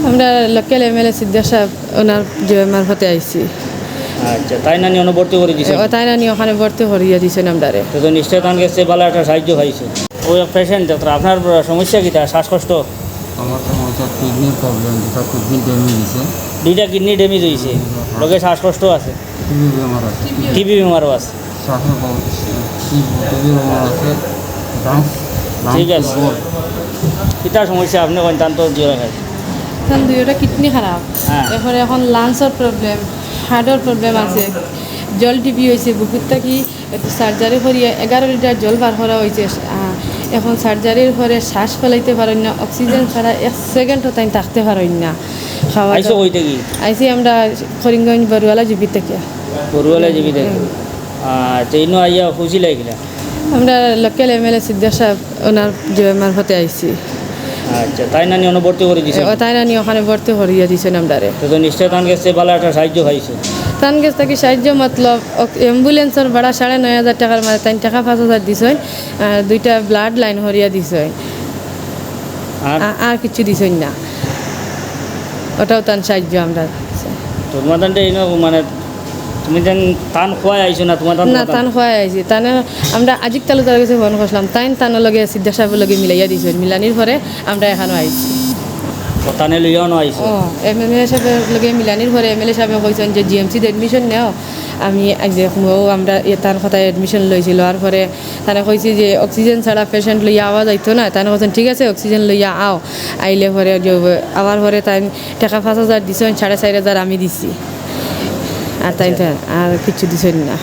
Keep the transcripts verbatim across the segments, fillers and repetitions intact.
আমরা local MLA Siddique সাহেব, ওনার যে মারফতে আইছি। আচ্ছা, তাইন আনি অনো ভর্তি করি দিছইন? ও তাইন আনি ওখানো ভর্তি করিয়া দিছইন আমরারে। তো, তো নিশ্চয় তান গেছে ভালা একটা সাহায্য পাইছো। ও এক পেশেন্ট, আপনার সমস্যা কিতা? শ্বাসকষ্ট? আমার সমস্যা কিডনির প্রবলেম, দুটা কিডনি ড্যামেজ হয়েছে। দুইটা কিডনি ড্যামেজ হইছে, লগে শ্বাসকষ্ট আছে। টিবি বেমার আছে। টিবি বেমারও আছে। শ্বাসের প্রবলেম, টিবি বেমার আছে। লাংস, লাংস ঠিক আছে। দুর্বল। কিতা সমস্যা আপনে কইন, তান তো জিও রাখাই। তান দুইটা কিডনি খারাপ। হ্যাঁ। এরপরে এখন লাংসর প্রবলেম, হার্টর প্রবলেম আছে, জল টিবি হইছে, বুকুত থাকি একটু সার্জারি করিয়া এগারো লিটার জল বার করা হইছে। আহ, এখন সার্জারির পরে শ্বাস ফেলাইতে পারইন না, অক্সিজেন ছাড়া এক সেকেন্ডও তাইন থাকতে পারইন না। খাওয়া আইছো দাওয়া- কই থাকি? আইছি আমরা করিমগঞ্জ বড়ুয়ালা জিপি থাকি। বড়ুয়ালা জিপি থাকি। আচ্ছা, ইনো আইয়া খুশি লাগিলা? আমরা লোকাল এমএলএ সিদ্দিক সাহেব, ওনার যে মারফতে আইছি। আচ্ছা, তাইন আনি অনো ভর্তি করি দিছইন? ও তাইন আনি ওখানো ভর্তি করিয়া দিছইন আমরারে। তো, তো নিশ্চয় তান গেছে ভালা একটা সাহায্য পাইছো। তান গেছ থাকি সাহায্য মতলব অক-, অ্যাম্বুলেন্সর ভাড়া সাড়ে নয় হাজার টাকার মাঝে তাইন টাকা পাঁচ হাজার দিছইন, আর দুইটা ব্লাড লাইন করিয়া দিছইন। আর? আ-, আর কিছু দিছইন না। ওটাও তান সাহায্য আমরা। তো তোমার তানটা ইনো মানে তুমি তান, তান খোয়াই আইছো না, তোমার তান, না, তোমার তান? তান খোয়াই আইছি। তানে আমরা আজিক তালুকদার গেছে ফোন করছিলাম, তাইন তান লগে সিদ্দিক সাহেবর লগে মিলাইয়া দিছইন। মিলানির পরে আমরা এখানো আইছি। ও তানে লইয়াও না আইছো? ও, এমএলএ সাহেবর লগে মিলানির পরে এমএলএ সাহেবে কইছইন যে জিএমসিত অ্যাডমিশন নেও। আমি আজ দেখমু, ও আমরা এ তান কথায় অ্যাডমিশন লইছি, লওয়ার পরে তানে কইছি যে অক্সিজেন ছাড়া পেশেন্ট লইয়া আওয়া যাইতো না। তানে কইছইন, "ঠিক আছে, অক্সিজেন লইয়া আও।" আইলে পরে যে আওয়ার পরে তাইন টাকা পাঁচ হাজার দিছইন, সাড়ে চার হাজার আমি দিছি। আর তাইন তো আর কিছু দিছইন না।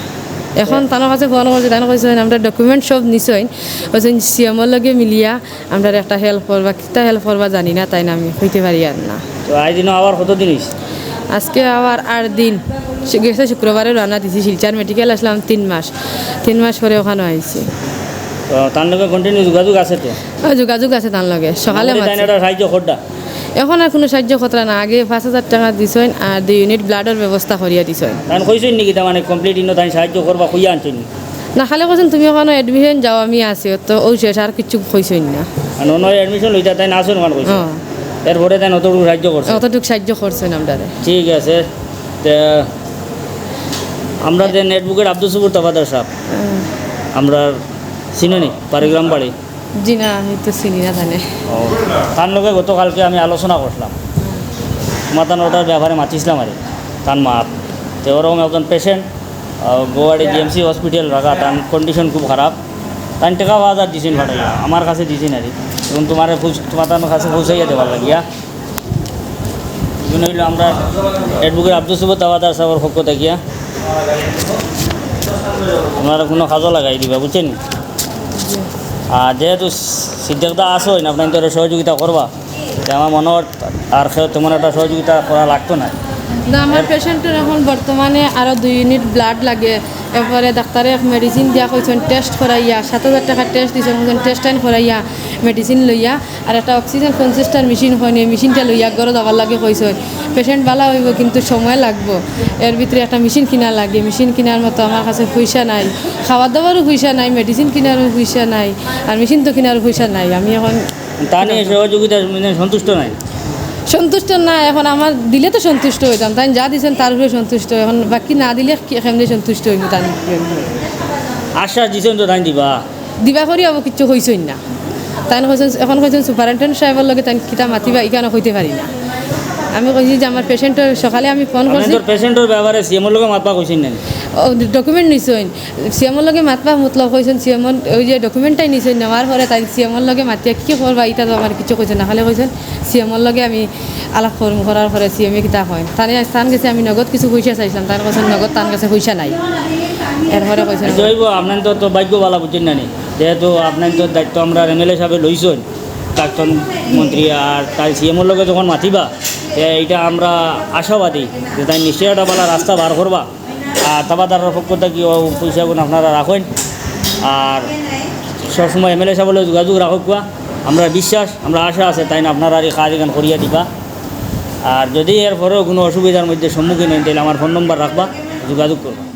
এখন তান কাছে ফোন করছি, তান কইছইন, "আমরা ডকুমেন্ট সব নিছইন।" কইছইন, "সিএমওর লগে মিলিয়া আমরার একটা হেল্প করবা, কিতা হেল্প করবা জানি না, তাইন আমি কইতে পারি আর না।" তো আজ দিনও আবার কতদিন হইছে? আজকে আবার আট দিন। সে গেছে শুক্রবারে রওনা দিছি শিলচর মেডিকেল, আসলাম তিন মাস। তিন মাস পরে ওখানো আইছি। তো তার লগে কন্টিনিউ যোগাযোগ আছে তো? ও, যোগাযোগ আছে তান লগে, সকালে মোটামুটি তাই মাতছি। একটা সাহায্য করতা? এখন আর কোনো সাহায্য করতা না, আগে পাঁচ হাজার টাকা দিছইন আর দুই ইউনিট ব্লাডর ব্যবস্থা করিয়া দিছইন। তাই কইছইন নাকি তার মানে কমপ্লিট ইনো তাই সাহায্য করবা কইয়া আনছইন? না, খালি কইছইন, "তুমি ওখানো অ্যাডমিশন যাও, আমি আছি।" তো ও শেষ, আর কিচ্ছু কইছইন না। মানে অন্য অ্যাডমিশন লইতা তাই না আসুন মানে কইছে। হ্যাঁ। এরপরে তাই অতটুকু সাহায্য করছে। অতটুকু সাহায্য করছইন আমরারে। ঠিক আছে। তে আমরা যে নেটবুকের আব্দুল সুবুর তাফাদার সাহেব, আমরা চিননি পারিগ্রাম বাড়ি। জি না, আমি তো চিনি না তানে। ও, তার লগে গতকালকে আমি আলোচনা করছিলাম, মাতান ওটার ব্যাপারে মাতিছিলাম আর কি। তার মা, তে ওরকম একজন পেশেন্ট, গুয়াহাটি জিএমসি হসপিটাল রাখা, তার কন্ডিশন খুব খারাপ। তাই টাকা পাঁচ হাজার দিছইন পাঠাইয়া, আমার কাছে দিছইন আর কি। এবং তোমার তোমার তার কাছে পৌঁছাইয়া দেবার লাগিয়া। এই জন্য হইলো আমরা অ্যাডভোকেট আব্দুল সুবুর তাফাদার সাহেবের পক্ষ থাকিয়া আপনারা কোনো কাজও লাগাই দিবা, বুঝছেন? আর যেহেতু সিদ্দিকদা আসইন, আপনারা তো সহযোগিতা করবা, যে আমার মনে হয় আর কেউ তেমন একটা সহযোগিতা করা লাগতো না। না, আমার পেশেন্টের এখন বর্তমানে আরও দুই ইউনিট ব্লাড লাগে। এরপরে ডাক্তারে এক মেডিসিন দিয়া কইছইন, টেস্ট করাইয়া, সাত হাজার টাকার টেস্ট দিছইন, কইছইন টেস্ট টাইম করাইয়া মেডিসিন লইয়া, আর একটা অক্সিজেন কনসেন্ট্রেটর মেশিন হয়, এই মেশিনটা লইয়া ঘরো যাবার লাগে কইছইন। পেশেন্ট ভালা হইব, কিন্তু সময় লাগবো। এর ভিতরে একটা মেশিন কিনা লাগে, মেশিন কিনার মতো আমার কাছে পয়সা নাই, খাওয়া দাওয়ারও পয়সা নাই, মেডিসিন কিনারও পয়সা নাই, আর মেশিন তো কিনারও পয়সা নাই। আমি এখন তা নিয়ে সহযোগিতা মানে সন্তুষ্ট নাই? সন্তুষ্ট না, এখন আমার দিলে তো সন্তুষ্ট হইতাম, তাই যা দিছেন তার উপরে সন্তুষ্ট। এখন বাকি না দিলে কি, কেমনে সন্তুষ্ট হইব তার উপরে? আশ্বাস দিছেন তো তাই দিবা? দিবা করি আবার কিচ্ছু কইছইন না। তাই কইছেন, এখন কইছেন সুপারিনটেন্ডেন্ট সাহেবের লগে তাই কিতা মাতিবা, ইখানো কইতে পারি না। আমি কইছি যে আমার পেশেন্টর, সকালে আমি ফোন করছি। তোর পেশেন্টর ব্যাপারে সিএমওর লগে মাতবা কইছেন না? ও, ডকুমেন্ট নিছইন, সিএমওর লগে মাতবা মতলব কইছেন, সিএমও ওই যে ডকুমেন্টটাই নিছইন, নেওয়ার পরে তাই সিএমওর লগে মাতিয়া কি করবা, এটা তো আমার কিছু কইছেন না, খালি কইছেন সিএমওর লগে আমি আলাপ করমু, করার পরে সিএমএ কিতা কইন। তানে তান গেছে আমি নগদ কিছু পয়সা চাইছিলাম, তার কাছে নগদ তার কাছে পয়সা নাই। এরপরে কইছেন আচ্ছা, হইব, আপনার তো, তো ভাগ্য ভালা বুঝছেন না নি, যেহেতু আপনার তো দায়িত্ব আমরা এমএলএ সাহেব লইছেন, প্রাক্তন মন্ত্রী, আর তাই সিএমওর লগে যখন মাতিবা, তে এটা আমরা আশাবাদী যে তাই নিশ্চয় একটা ভালা রাস্তা বার করবা। আর তাবাদারর পক্ষ থাকি ও পয়সাগুন আপনারা রাখইন। আর সবসময় এমএলএ সাহেব লগে যোগাযোগ রাখউক্কা। আমরা বিশ্বাস, আমরা আশা আছে তাইন আপনারার এই কাজ এখান করিয়া দিবা। আর যদি এর পরেও কোনো অসুবিধার মধ্যে সম্মুখীন হইন, তাহলে আমার ফোন নম্বর রাখবা, যোগাযোগ করবা।